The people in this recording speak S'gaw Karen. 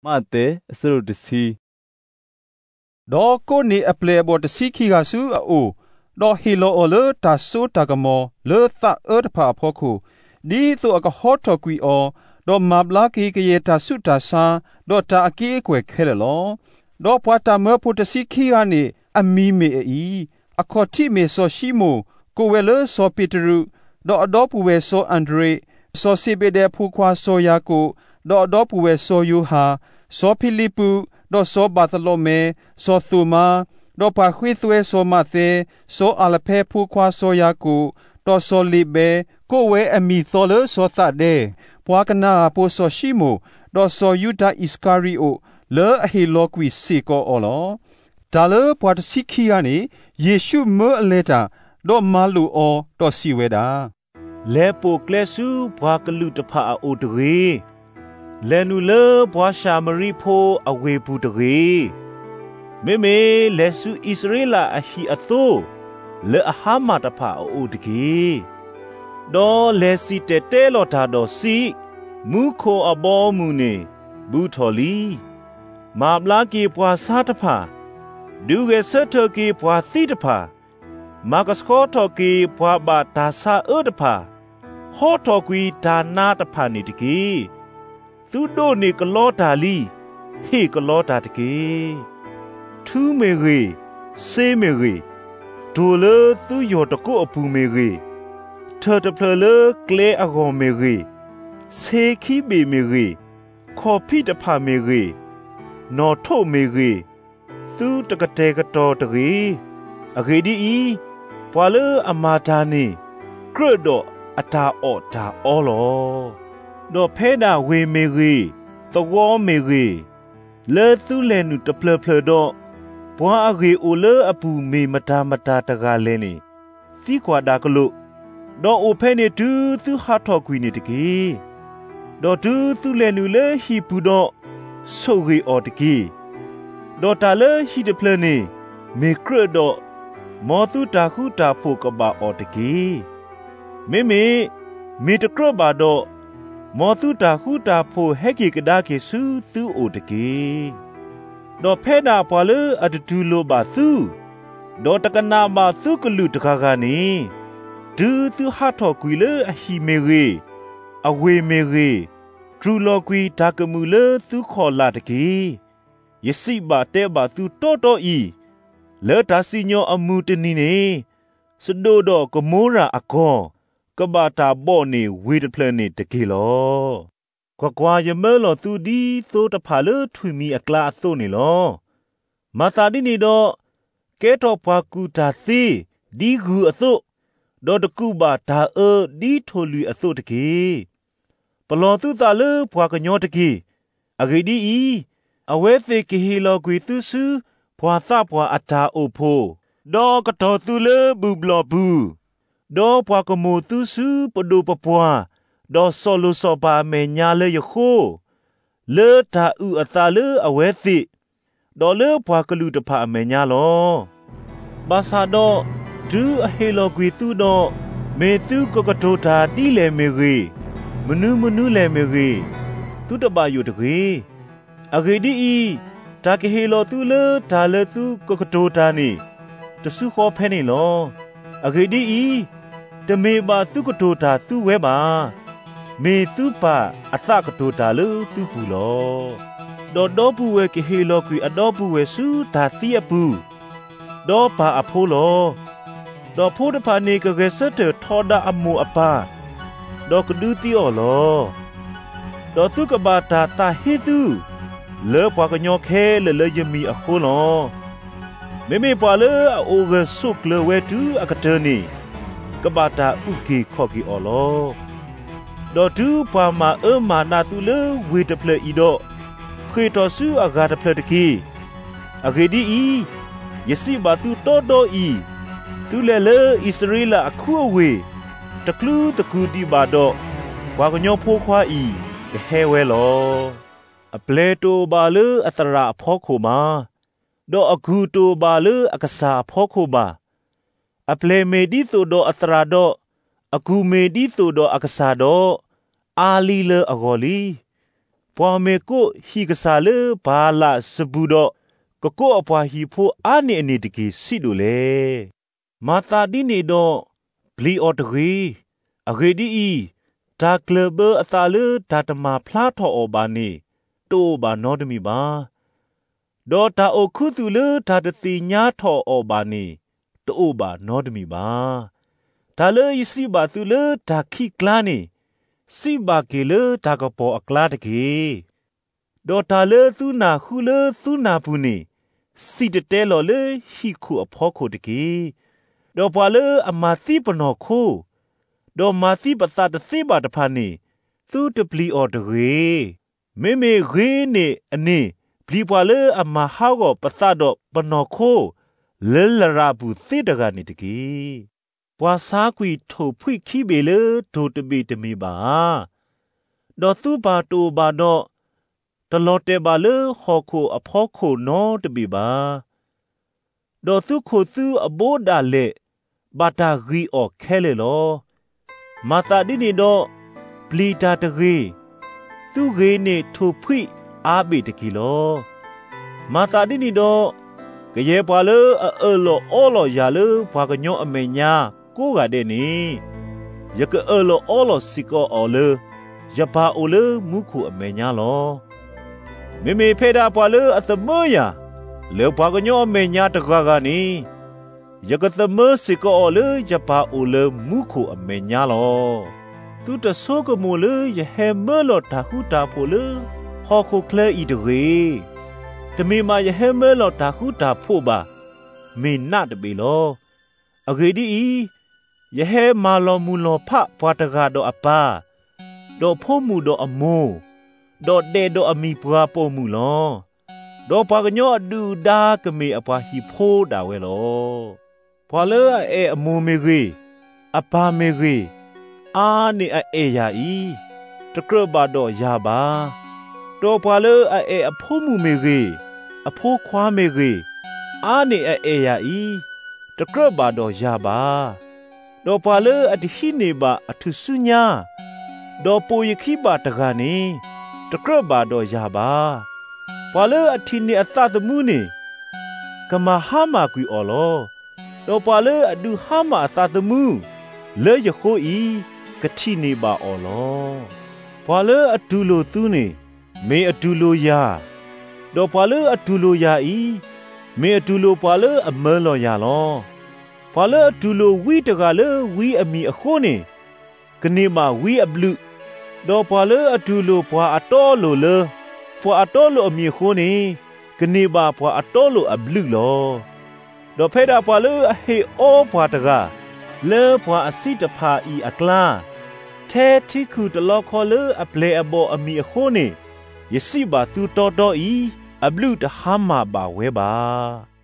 မးသဲ အဆၢဒိၣ်တဆံ ဒီးကိးန့ၢ်အပျဲၢ်အဘီၣ်တဆံခံဂၤဆူအအိၣ်, ဒီးဟ့ၣ်လီၤအီၤလၢတၢ်စိတၢ်ကမီၤလၢသးအၢတဖၣ်အဖီခိၣ်, ဒ်သိးအကဟီထီၣ်ကွံာ်အီၤ, ဒီးမၤဘျါက့ၤကယဲၢ်တၢ်ဆူးတၢ်ဆါ, ဒီးတၢ်အက့အခၢၣ်ခဲလၢာ်လီၤ. ဒီးပှၤတၢ်မၢဖိတဆံခံဂၤန့ၣ် အမံၤမ့ၢ်အအံၤ, အခီၣ်ထံးမ့ၢ်စီၤၡံမိၣ်, ကိးဝဲလၢစီၤပ့းတရူး, ဒီးအဒီပုၢ်ဝဲၢ်စီၤအၤဒရ့း, စီၤစ့ဘ့းဒဲးအဖိခွါစီၤယၤကိာ်, ဒီးအဒီပုၢ်ဝဲၢ်စီၤယိၤဟၣ်, စီၤဖံလံးပူး, ဒီးစီၤဘၤသလီမဲ, စီၤသိၣ်မါ, ဒီးပှၤဃ့သွဲစီၤမးသဲ, စီၤအၤလဖဲအဖိခွါစီၤယၤကိာ်, ဒီးစီၤလ့းဘဲ, ကိးဝဲအမံၤသီလၢစီၤသးဒဲ, ပှၤကနၤအၣ်ဖိစီၤၡံမိၣ်, ဒီးစီၤယူဒၤအံၣ်စကၤရံၤအိၣ်, လၢအဟ့ၣ်လီၤကွံာ်စ့ၢ်ကီးအီၤလီၤ. တၢ်လၢပှၤတဆံခံဂၤန့ၣ်, ယ့ၣ်ၡူးမၢအလဲၤတၢ်, ဒီးမၤလိာ်အီၤ, ဒီးစံးဝဲဒၣ်, လဲၤပိာ်ကျဲဆူပှၤကလုာ်တဖၣ်အအိၣ်တဂ့ၤ. လဲၤနုာ်လၢပှၤၡၤမရံဖိအဝ့ၢ်ပူၤတဂ့ၤ. မ့မ့ၢ်လဲၤဆူအံၣ်စရ့လးအဟံၣ်အသိ လၢအဟါမၢ်တဖၣ်အအိၣ်တက့ၢ်. ဒီးလဲၤစံၣ်တဲၤတဲလီၤတၢ်ဒီးစံး, မူခိၣ်အဘီအမုၢ်န့ၣ် ဘူးထီၣ်လံ. မၤဘျါက့ၤပှၤဆါတဖၣ်, ဒုးဂဲၤဆၢထၢၣ်က့ၤပှၤသံတဖၣ်, မၤကဆှီထီၣ်က့ၤပှၤဘၣ်တၢ်ဆါအၢတဖၣ်, ဟီထီၣ်ကွံာ်တၢ်နါတဖၣ်န့ၣ်တက့ၢ်. သုဒိးန့ၢ်ကလီတၢ်လံ, ဟ့ၣ်ကလီတၢ်တက့ၢ်. ထူမ့ၢ်ဂ့ၤ, စ့မ့ၢ်ဂ့ၤ, တိၢ်လၢသုယီၢ်တကိးအပူၤမ့ၢ်ဂ့ၤ, ထၢၣ်တဖျၢၣ်လၢကျဲအဂီၢ်မ့ၢ်ဂ့ၤ, ဆ့ခံဘ့ၣ်မ့ၢ်ဂ့ၤ, ခီၣ်ဖံးတဖၣ်မ့ၢ်ဂ့ၤ, နီၣ်ထိးမ့ၢ်ဂ့ၤ, သုတကတဲာ်ကတီၤတဂ့ၤ. အဂ့ၢ်ဒ်အံၤ, ပှၤလၢအမၤတၢ်န့ၣ် ကြၢးဒီးအတၢ်အီၣ်တၢ်အီလီၤ. ဒီးဖဲဒၣ်ဝ့ၢ်မ့ၢ်ဂ့ၤ, သဝီမ့ၢ်ဂ့ၤ, လၢသုလဲၤနုာ်တဖျၢၣ်ဖျၢၣ်ဒီး, ပှၤအဂ့ၢ်အိၣ်လၢအပူၤမ့ၢ်မတၤမတၤတဂၤလဲၣ်န့ၣ်, သံကွၢ်ဒၣ်ကလိာ်, ဒီးအိၣ်ဖဲန့ၣ်တုၤသုဟးထီၣ်ကွံာ်န့ၣ်တက့ၢ်. ဒီးတုၤသုလဲၤနုာ်လၢဟံၣ်ပူၤဒီး, ဆိၣ်ဂ့ၤအီၤတက့ၢ်. ဒီးတၢ်လၢဟံၣ်တဖျၢၣ်န့ၣ် မ့ၢ်ကြၢးဒီး, မ်သုတၢ်ဃူတၢ်ဖိးကဘၣ်အီၣ်တက့ၢ်. မ့မ့ၢ်မ့ၢ်တကြၢးဘၣ်ဒီး, မ်သုတၢ်ဃူတၢ်ဖိးဟဲက့ၤကဒါက့ၤဆူသုအိၣ်တက့ၢ်. ဒီးဖဲဒၣ်ပှၤလၢအတတူၢ်လိာ်ဘၣ်သု, ဒီးတကနၣ်ဘၣ်သုကလုၢ်တဂၤဂၤန့ၣ်, တုၤသုဟးထီၣ်ကွံာ်လၢအဟံၣ်မ့ၢ်ဂ့ၤ, အဝ့ၢ်မ့ၢ်ဂ့ၤ, တြူာ်လီၤကွံာ်တၢ်ကမုာ်လၢသုခီၣ်လာ်တက့ၢ်. ယစံးဘၣ်တဲဘၣ်သုတီတီအံၤ, လၢတၢ်စံၣ်ညီၣ်အမုၢ်တနံၤန့ၣ်, စဒိၣ်ဒီးကမိရၤအကီၢ်, ကဘၣ်တၢ်ဘီၣ်န့ၢ်ဝ့ၢ်တဖျၢၣ်န့ၣ်တက့ၢ်လီၤ. ကွၢ်ကွၢ်, ယမၢလီၤသုဒ်သိတဖၣ်လၢထွံၣ်မံၤအကျါအသိးန့ၣ်လီၤ. မၤသးဒ်န့ၣ်ဒီး, ကဲထီၣ်ပှၤကူၣ်တၢ်သ့ဒ်ဂုၢ်အသိး, ဒီးတကူးဘၣ်တၢ်အၢဒ်ထိၣ်လွံၣ်အသိးတက့ၢ်. ပလီၢ်သုသးလၢပှၤကညီတက့ၢ်. အဂ့ၢ်ဒ်အံၤ, အဝဲသ့ၣ်ကဟ့ၣ်လီၤကွံာ်သုဆူပှၤသးပှၢ်အတၢ်အိၣ်ဖှိၣ်, ဒီးကတီၤသုလၢဘုၣ်ဘျီၣ်ပူၤ, ဒီးပှၤကမိၣ်သုဆူပဒိၣ်ပပှၢ်, ဒီးစီၤလိၤစီၤပၤအမဲာ်ညါလၢယဃိ, လၢတၢ်အုၣ်အသးလၢအဝဲသ့ၣ်, ဒီးလၢပှၤကလုာ်တဖၣ်အမဲာ်ညါလီၤ. ဘၣ်ဆၣ်ဒီး, တုၤအဟ့ၣ်လီၤကွံာ်သုဒီး, မ့ၢ်သုကကတိၤတၢ်ဒ်လဲၣ်မ့ၢ်ဂ့ၤ, မနုၤမနုၤလဲၣ်မ့ၢ်ဂ့ၤ, သုတဘၣ်ယိၣ်တဂ့ၤ. အဂ့ၢ်ဒ်အံၤ, တၢ်ကဟ့ၣ်လီၤသုလၢတၢ်လၢသုကကတိၤတၢ်န့ၣ်, တစုဃီဖဲန့ၣ်လီၤ. အဂ့ၢ်ဒ်အံၤ, တမ့ၢ်ဘၣ်သုကတိၤတၢ်သုဝဲဘၣ်. မ့ၢ်သုပၢ်အသးကတိၤတၢ်လၢသုပူၤလီၤ. ဒီးဒီပုၢ်ဝဲၢ်ကဟ့ၣ်လီၤကွံာ်အဒီပုၢ်ဝဲၢ်ဆူတၢ်သံအပူၤ, ဒီးပၢ်အဖိလီၤ. ဒီးဖိတဖၣ်န့ၣ်ကဂဲၤဆၢထၢၣ်ထီဒါအမိၢ်အပၢ်, ဒီးကဒုးသံအီၤလီၤ. ဒီးသုကဘၣ်တၢ်သးဟ့သု, လၢပှၤကညီခဲလၢာ်လၢယမံၤအဃိလီၤ. မ့မ့ၢ်ပှၤလၢအအိၣ်ဂၢၢ်ဆိးကျၢၤဝဲတုၤအကတၢၢ်န့ၣ်, ကဘၣ်တၢ်အုၣ်က့ၤခီၣ်က့ၤအီၤလီၤ. ဒီးတုၤပှၤမၤအၢမၤနးသုလၢဝ့ၢ်တဖျၢၣ်အံၤဒီး, ဃ့ၢ်ထီၣ်ဆူအဂၤတဖျၢၣ်တက့ၢ်. အဂ့ၢ်ဒ်အံၤ, ယစံးဘၣ်သုတီတီအံၤ, သုလဲၤလၢအံၣ်စရ့လးအခူအဝ့ၢ်, တချုးသကုၤဒံးဘၣ်ဒီး, ပှၤကညီဖိခွါအံၤကဟဲဝဲလီၤ. အပျဲၢ်တအိၣ်ဘၣ်လၢအသရၣ်အဖီခိၣ်ဘၣ်, ဒီးအကုၢ်တအိၣ်ဘၣ်လၢအကစၢ်အဖီခိၣ်ဘၣ်. အပျဲၢ်မ့ၢ်ဒ်သိးဒီးအသရၣ်ဒီး, အကုၢ်မ့ၢ်ဒ်သိးဒီးအကစၢ်ဒီး, အါလံလၢအဂီၢ်လံ. ပှၤမ့ၢ်ကိးဟံၣ်ကစၢ်လၢဘၤလးစဘူၤဒီး ကကိးအပှၤဟံၣ်ဖိအါန့ၢ်အန့ၣ်တက့ၢ် ဆံးဒိၣ်လဲၣ်. မၤသးဒ်န့ၣ်ဒီး, ပျံၤအီၤတဂ့ၤ. အဂ့ၢ်ဒ်အံၤ, တၢ်ကျၢၢ်ဘၢအသးလၢတၢ်တမၤဖျါထီၣ်အီၤဘၣ်န့ၣ်, တအိၣ်ဘၣ်နီတမံၤဘၣ်. ဒီးတၢ်အိၣ်ခူသူၣ်လၢတၢ်တသ့ၣ်ညါထီၣ်အီၤဘၣ်န့ၣ်, တအိၣ်ဘၣ်နီတမံၤဘၣ်. တၢ်လၢယစံးဘၣ်သုလၢတၢ်ခံးကျါန့ၣ်, စံးဘၣ်က့ၤလၢတၢ်ကပီၤအကျါတက့ၢ်. ဒီးတၢ်လၢသုနၢ်ဟူလၢသုနၢ်ပူၤန့ၣ်, စံၣ်တဲၤတဲလီၤလၢဟံၣ်ခိၣ်အဖီခိၣ်တက့ၢ်. ဒီးပှၤလၢအမၤသံပနီၢ်ခိ, ဒီးမၤသံပသးတသ့ဘၣ်တဖၣ်န့ၣ်, သုတပျံၤအီၤတဂ့ၤ. မ့မ့ၢ်ဂ့ၤန့ၢ်အန့ၣ်, ပျံၤပှၤလၢအမၤဟးဂီၤပသးဒီးပနီၢ်ခိ လၢလရာ်အပူၤသ့တဂၤန့ၣ်တက့ၢ်. ပှၤဆါကွံာ်ထိၣ်ဖှံၣ်ခံဘ့ၣ်လၢထိၣ်တဘ့ၣ်တမ့ၢ်ဘၣ်ဧါ. ဒီးသုပၢ်တအိၣ်ဘၣ်ဒီး, တလီၤတဲာ်ဘၣ်လၢဟီၣ်ခိၣ်အဖီခိၣ်နီတဘ့ၣ်ဘၣ်. ဒီးသုခိၣ်သုအဘိဒၣ်လဲာ် ဘၣ်တၢ်ဂံၢ်အီၣ်ခဲလၢာ်လီၤ. မၤသးဒ်န့ၣ်ဒီး, ပျံၤတၢ်တဂ့ၤ, သုဂ့ၤန့ၢ်ထိၣ်ဖှံၣ်အါဘ့ၣ်တက့ၢ်လီၤ. မၤသးဒ်န့ၣ်ဒီး, ကယဲၢ်ပှၤလၢအအၢၣ်လီၤအီလီၤယၤလၢပှၤကညီအမဲာ်ညါကိးဂၤဒဲးန့ၣ်, ယကအၢၣ်လီၤအီလီၤစ့ၢ်ကီးအီၤလၢ ယပၢ်အိၣ်လၢမူခိၣ်အမဲာ်ညါလီၤ. မ့မ့ၢ်ဖဲဒၣ်ပှၤလၢအသမၢယၤ လၢပှၤကညီအမဲာ်ညါတဂၤဂၤန့ၣ်, ယကသမၢစ့ၢ်ကီးအီၤလၢယပၢ်အိၣ်လၢမူခိၣ်အမဲာ်ညါလီၤ. သုတဆိကမိၣ်လၢယဟဲမၢလီၤတၢ်ဃူတၢ်ဖိးလၢဟီၣ်ခိၣ်ချၢအံၤတဂ့ၤ. တမ့ၢ်မးယဟဲမၢလီၤတၢ်ဃူတၢ်ဖိးဘၣ်, မ့ၢ်နးတဘ့ၣ်လီၤ. အဂ့ၢ်ဒ်အံၤ, ယဟဲမၤလီၤမုၢ်လီၤဖးပှၤတဂၤဒီးအပၢ်, ဒီးဖိမုၣ်ဒီးအမိၢ်, ဒီးဒဲးဒီးအမံၤပှၤပိာ်မုၣ်လီၤ. ဒီးပှၤကညီအဒုၣ်အဒါကမ့ၢ်အပှၤဟံၣ်ဖိဒၣ်ဝဲလီၤ. ပှၤလၢအအဲၣ်အမိၢ်မ့ၢ်ဂ့ၤ, အပၢ်မ့ၢ်ဂ့ၤ, အါန့ၢ်အအဲၣ်ယၤအံၤ, တကြၢးဘၣ်ဒီးယၤဘၣ်. ဒီးပှၤလၢအအဲၣ်အဖိမုၣ်မ့ၢ်ဂ့ၤ, အဖိခွါမ့ၢ်ဂ့ၤ, အါန့ၢ်အအဲၣ်ယၤအံၤ, တကြၢးဘၣ်ဒီးယၤဘၣ်. ဒီးပှၤလၢအတဟံးန့ၢ်ဘၣ်အထူၣ်စုညါ, ဒီးပိာ်ယခံဘၣ်တဂၤန့ၣ်, တကြၢးဘၣ်ဒီးယၤဘၣ်. ပှၤလၢအထံၣ်န့ၢ်အသးသမူန့ၣ်, ကမၤဟါမၢ်ကွံာ်အီၤလီၤ. ဒီးပှၤလၢအဒုးဟါမၢ်အသးသမူ လၢယဃိအံၤ, ကထံၣ်န့ၢ်ဘၣ်အီၤလီၤ. ပှၤလၢအတူၢ်လိာ်သုန့ၣ်, မ့ၢ်အတူၢ်လိာ်ယၤ, ဒီးပှၤလၢအတူၢ်လိာ်ယၤအံၤ, မ့ၢ်အတူၢ်လိာ်ပှၤလၢအမၢလီၤယၤလီၤ. ပှၤလၢအတူၢ်လိာ်ဝံတဂၤလၢဝံအမံၤအဃိန့ၣ်, ကန့ၢ်ဘၣ်ဝံအဘျုး, ဒီးပှၤလၢအတူၢ်လိာ်ပှၤအတီအလိၤလၢ ပှၤအတီအလိၤအမံၤအဃိန့ၣ်, ကန့ၢ်ဘၣ်ပှၤအတီအလိၤအဘျုးလီၤ. ဒီးဖဲဒၣ်ပှၤလၢအဟ့ၣ်အီပှၤတဂၤ လၢပှၤအဆံးတဖၣ်အံၤအကျါ, ထဲထံခုၣ်တလီခီလၢအပျဲၢ်အဘီၣ်အမံၤအဃိန့ၣ်, ယစံးဘၣ်သုတီတီအံၤ, အဘျုးတဟါမၢ်ဘၣ်ဝဲဘၣ်.